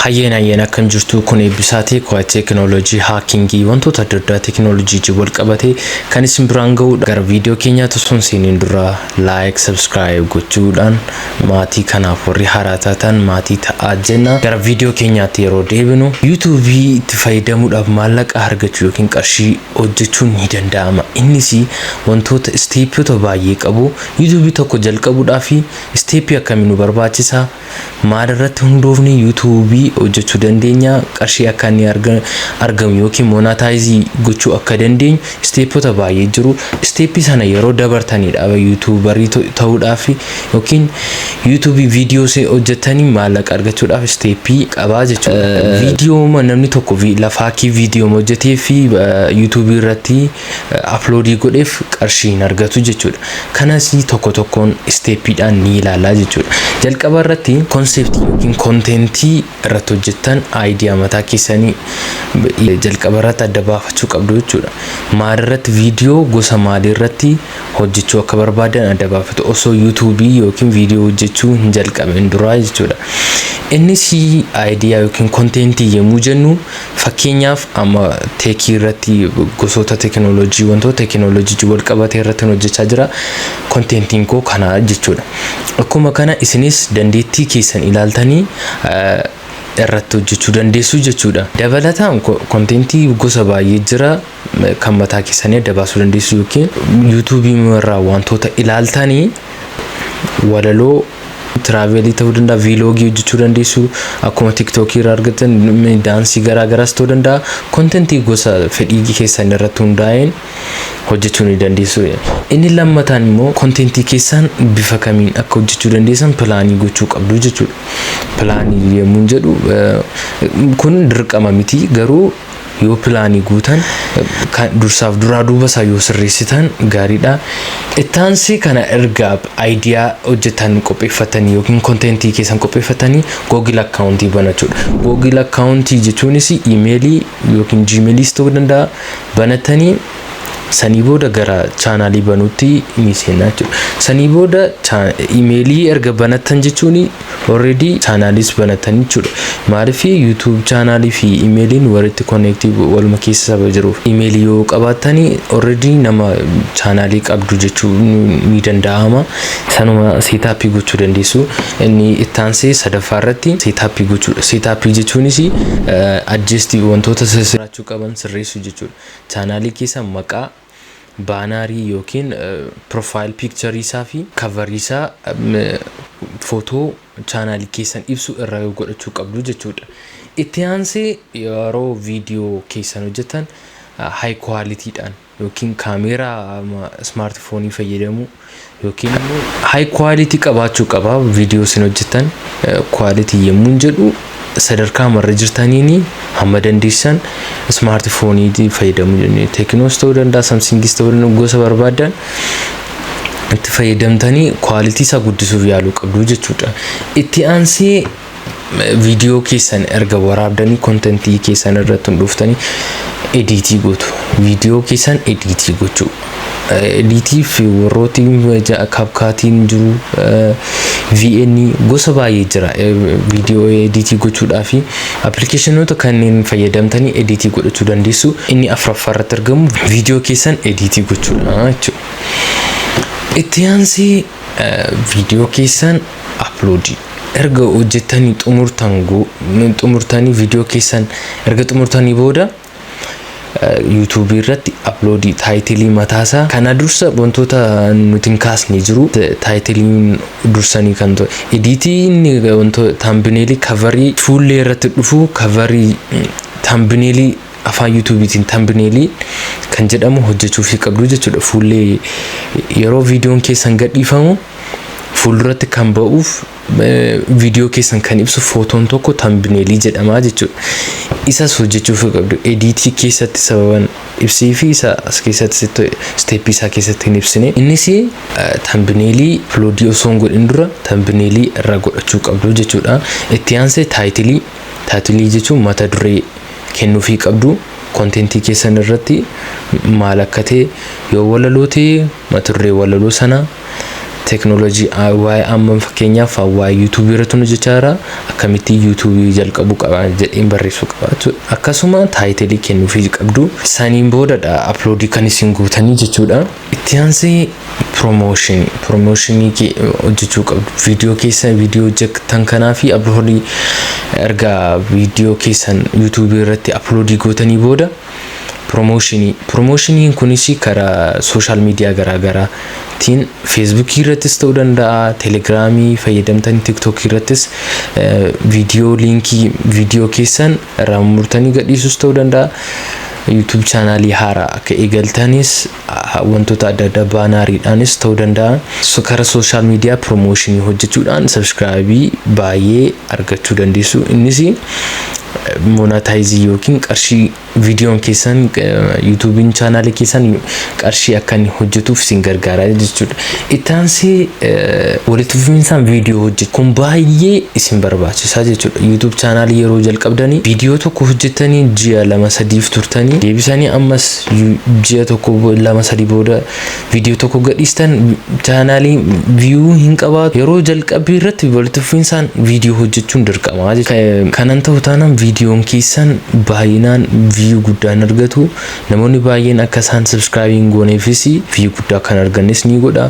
Hayyeen hayyeen, akkam jirtu? Kun eebbisaati. Waa'ee teekinooloojii, hacking, wantoota adda addaa teekinooloojii wal qabatee kan isin biraan ga'udha. Gara viidiyoo keenyaatti osoo hin seeniin dura like, subscribe gochuudhaan maatii kanaaf warri haaraa taatan maatii ta'aa jenna. Gara viidiyoo keenyaatti yeroo deebinu, YouTubeii itti fayyadamuudhaaf maallaqa argachuu yookiin qarshii hojjechuun ni danda'ama. Innis wantoota stepoota baay'ee qabu. YouTubeii tokko jalqabuudhaaf stepii akkamii nu barbaachisa? Maal irratti hundoofne YouTubeii hojjechuu dandeenya? Qarshii akka inni argamu yookiin monetize gochuu akka dandeenyu stepoota baay'ee jiru. Stepii sana yeroo dabartanidha YouTuberii ta'uudhaaf yookiin YouTubeii viidiyoo hojjetanii maallaqa argachuudhaaf stepii qabaa jechuudha. Viidiyoo namni tokko lafaakii viidiyoo hojjetee fi YouTubeii irratti uploadii godheef qarshii hin argatu jechuudha. Kanas tokko tokkoon stepiidhaan ni ilaallaa jechuudha. Jalqaba irratti conceptii yookiin contentii irratti hojjettan, idea mataa keessanii jalqaba irratti adda baafachuu qabdu jechuudha. Maal irratti, viidiyoo gosa maalii irratti hojjechuu akka barbaadan adda baafatu osoo YouTubeii yookiin viidiyoo hojjechuu hin jalqabin duraa jechuudha. Innis idea yookiin contentii yommuu jennu, fakkeenyaaf amma techii irratti, gosoota teekinooloojii, wantoota teekinooloojii wal qabate irratti hojjechaa jira. Contentiin koo kana jechuudha. Akkuma kana isinis dandeettii keessan ilaaltanii irratti hojjechuu dandeessu jechuudha. Dabalataan contentii gosa baay'ee jira, kan mataa keessanii adda baasuu dandeessu yookiin YouTubeii irraa wantoota ilaaltanii, walaloo, travelii ta'uu danda'a, vlogii hojjechuu dandeessu, akkuma TikTokii irraa argatan daansii garaagaraas ta'uu danda'a. Contentii gosa fedhii keessan irratti hundaa'een hojjechuu ni dandeessu. Inni lammataan immoo contentii keessan bifa kamiin akka hojjechuu dandeessan planii gochuu qabdu jechuudha. Planii yommuu jedhu, kun dirqama miti, garuu yoo planii guutan, dursaaf duraa duuba isaa yoo sirreessitan gaariidha. Ittaansii kana erga idea hojjetan qopheeffatanii yookiin contentii keessan qopheeffatanii, Google accountii banachuudha. Google accountii jechuunis emailii yookiin Gmailis ta'uu danda'a, banatanii sanii booda gara channelii banuutti ni seenna jechuudha. Sanii booda emailii erga banattan jechuun already channelis banatanii jechuudha. Maaliif? YouTube channelii fi emailiin walitti connectii, waluma keessa saba jiruuf. Emailii yoo qabaattanii already nama channelii qabdu jechuun ni danda'ama. Sanuma setupii gochuu dandeessu. Inni ittaansee sadaffaa irratti setupii gochuudha. Setupii jechuunis adjustii, wantoota sirraachuu qaban sirreessuu jechuudha. Channelii keessa maqaa, bannerii yookiin profile pictureii isaa fi coverii isaa, footoo channelii keessan ibsu irra godhachuu qabdu jechuudha. Itti aansee yeroo viidiyoo keessan hojjetan high qualityidhaan yookiin kaameeraa smartphoneii fayyadamuu yookiin immoo high quality qabaachuu qaba viidiyoo isin hojjetan. Quality yommuu jedhu, sadarkaa marra jirtaniin hamma dandeessan smartphoneii fayyadamuu, Tecnos ta'uu danda'a, Samsungis ta'uu danda'a, gosa barbaadan itti fayyadamtanii quality isaa guddisuuf yaaluu qabdu jechuudha. Itti aansee viidiyoo keessan erga waraabdanii, contentii keessan irratti hundooftanii editii gootu. Viidiyoo keessan editii gochuu. Editii fi warrooti CapCutiin jiru, VN gosa baay'ee jira. Viidiyoo editii gochuudhaa fi applicationoota kanneen fayyadamtanii editii godhachuu dandeessu. Inni afuraffaa irratti argamu viidiyoo keessan editii gochuudha jechuudha. Itti aansee viidiyoo keessan uploadii erga hojjettanii xumurtanii, viidiyoo keessan erga xumurtanii booda YouTubeii irratti uploadii, titleii mataasaa kana dursa wantoota nuti hin kaasne jiru. Titleiin dursanii kan ta'e editii, wantoota thumbnailii, coverii fuullee irratti dhufu, coverii, thumbnailii, afaan YouTubeiitiin thumbnailii kan jedhamu hojjechuufii qabdu jechuudha. Fuullee yeroo viidiyoon keessan gadhiifamu fuulduratti kan ba'uuf, viidiyoo keessan kan ibsu footoon tokko thumbnailii jedhama jechuudha. Isas hojjechuuf qabdu. Editii keessatti sababan ibsii fi isa as keessatti stepii isaa keessatti hin ibsine. Innis thumbnailii uploadii osoo hin godhin dura thumbnailii irra godhachuu qabdu jechuudha. Itti aansee titleii. Titleii jechuun mata duree kennuufii qabdu, contentii keessan irratti maal akka ta'e, yoo walaloo ta'e mata duree walaloo sanaa. Teeknooloojii waa'ee, amma fakkeenyaaf waa'ee YouTubeii irratti hojjechaa jira, akkamitti YouTubeii jalqabuu qaba jedheen barreessuu qaba jechuudha. Akkasuma titleii kennuufii qabdu. Saniin boodadha uploadii kan isin gootanii jechuudha. Itti aansee promotionii hojjechuu qabdu. Viidiyoo keessan, viidiyoo hojjetan kanaa fi uploadii, erga viidiyoo keessan YouTubeii irratti uploadii gootanii booda promotionii. Promotioniin kunis karaa social media garaagaraatiin, Facebookii irrattis ta'uu danda'a, Telegramii fayyadamtanii, TikTokii irrattis viidiyoo, linkii viidiyoo keessan irraa murtanii gadhiisus ta'uu danda'a. YouTube channelii haaraa akka eegaltanis wantoota adda addaa banneriidhaanis ta'uu danda'a. Karaa social media promotionii hojjechuudhaan subscribeii baay'ee argachuu dandeessu. Innis monetizeii yookiin qarshii viidiyoon keessan, YouTubeiin channelii keessan qarshii akka inni hojjetuuf isin gargaara jechuudha. Itti aansee walitti fufinsaan viidiyoo hojjetu kun baay'ee isin barbaachisaa jechuudha. YouTube channelii yeroo jalqabdanii viidiyoo tokko hojjetanii ji'a 2-3f turtanii, deebisanii ammas ji'a 1, 2, 3 booda viidiyoo tokko gadhiistan, channelii view hin qabaatu. Yeroo jalqabbii irratti walitti fufinsaan viidiyoo hojjechuun dirqama jechuudha. Kanan ta'u taanaan viidiyoon keessan baay'inaan view guddaa hin argatu. Namoonni baay'een akka isaan subscribeii hin gooneefis view guddaa kan argannes ni godha.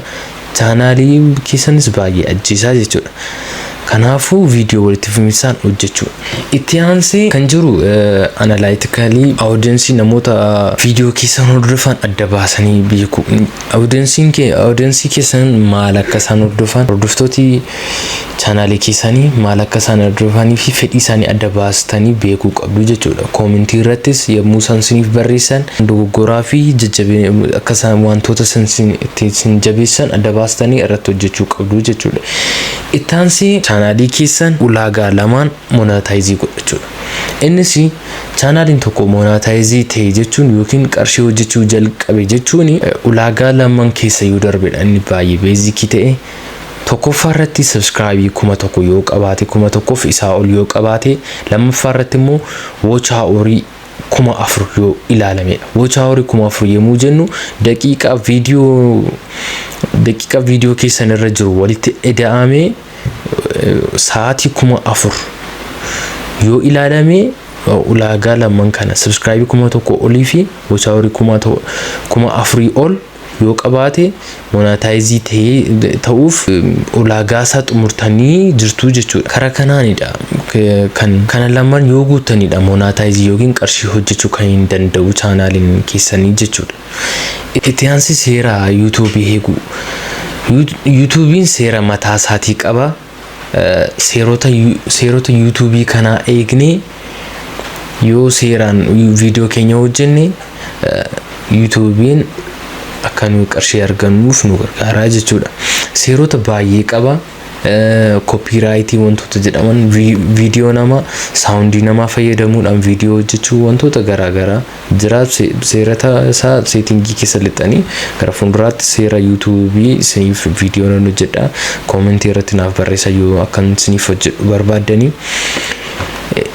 Channelii keessanis baay'ee ajjeesaa jechuudha. Kanaafuu viidiyoo walitti fufinsaan hojjechuu. Itti aansee kan jiru analyticalii audienceii, namoota viidiyoo keessan hordofan adda baasanii beeku. Audienceii keessan maal akka isaan hordofan, hordoftooti channelii keessanii maal akka isaan hordofanii fi fedhii isaanii adda baastanii beekuu qabdu jechuudha. Commentii irrattis yommuu isaan isiniif barreessan dogoggoraa fi jajjabina akka isaan wantoota isin jabeessan adda baastanii irratti hojjechuu qabdu jechuudha. Itti aansee channelii keessan ulaagaa lamaan monetizeii godhachuudha. Innis channeliin tokko monetizeii ta'e jechuun yookiin qarshii hojjechuu jalqabe jechuun ulaagaa lamaan keessa yoo darbedha. Inni baay'ee basicii ta'e, tokkoffaa irratti subscribeii 1000 yoo qabaate, 1000f isaa ol yoo qabaate, lammaffaa irratti immoo watch hourii 4000 yoo ilaalamedha. Watch hourii 4000 yommuu jennu daqiiqaa viidiyoo keessan irra jiru walitti ida'amee sa'aatii 4000 yoo ilaalame, ulaagaa lamaan kana, subscribeii 1000 olii fi watch hourii 4000 ol yoo qabaate, monetizeii ta'ee ta'uuf ulaagaa isaa xumurtanii jirtu jechuudha. Karaa kanaanidha kan kana lamaan yoo guutanidha monetizeii yookiin qarshii hojjechuu kan hin danda'u channeliin keessanii jechuudha. Itti aansi seera YouTubeii eeguu. YouTubeiin seera mataa isaatii qaba. Seerota YouTubeii kanaa eegnee yoo seeraan viidiyoo keenya hojjenne, YouTubeiin akka nuyi qarshii argannuuf nu gargaara jechuudha. Seerota baay'ee qaba. Copyrightii wantoota jedhaman, viidiyoo namaa, soundii namaa fayyadamuudhaan viidiyoo hojjechuu, wantoota garaagaraa jira. Seerota isaa settingii keessa lixanii, gara fuulduraatti seera YouTubeii isiniif viidiyoo nan hojjedha. Commentii irratti naaf barreessa yoo akkan isiniif hojjedhu barbaaddanii.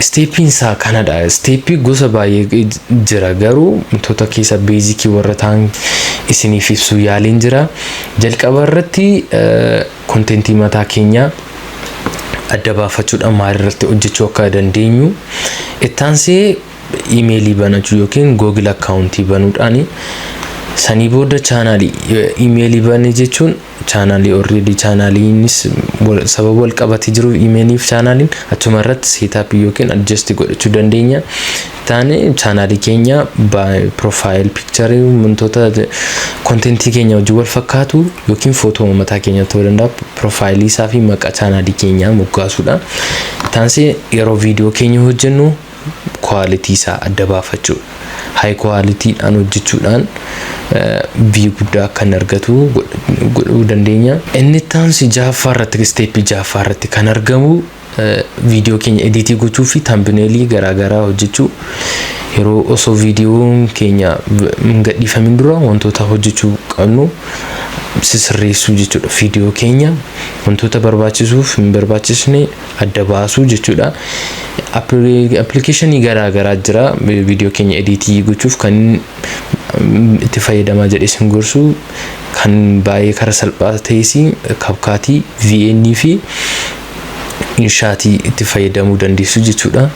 Stepiin isaa kanadha. Stepii gosa baay'ee jira, garuu wantoota keessa basicii warra ta'an isiniif ibsuu yaaliin jira. Jalqaba irratti contentii mataa keenyaa adda baafachuudhaan maal irratti hojjechuu akka dandeenyu, itti aansee emailii banachuu yookiin Google accountii banuudhaan, sanii booda channelii emailii bane jechuun channelii already channeliinis sababa wal qabatee jiruuf emailii fi channeliin achuma irratti setupii yookiin adjust godhachuu dandeenya. Taane channelii keenya profile pictureii, wantoota contentii keenya wajjin wal fakkaatu yookiin footoo mataa keenya ta'uu danda'a, profileii isaa fi maqaa channelii keenyaa moggaasuudha. Taansee yeroo viidiyoo keenya hojjennu quality isaa adda baafachuu, high qualitydhaan hojjechuudhaan view guddaa akka inni argatu godhuu dandeenya. Inni itti ja'affaa irratti, stepii ja'affaa irratti kan argamu, viidiyoo keenya editii gochuu fi thumbnailii garaagaraa hojjechuu. Yeroo osoo viidiyoon keenya hin gadhiifamin dura wantoota hojjechuu qabnu sisirreessuu jechuudha. Viidiyoo keenya wantoota barbaachisuuf hin barbaachisne adda baasuu jechuudha. Applicationii garaagaraa jira viidiyoo keenya editii gochuuf. Kan itti fayyadamaa jedhee isin gorsu, kan baay'ee karaa salphaa ta'es, CapCut, VN fi InShot itti fayyadamuu dandeessu jechuudha.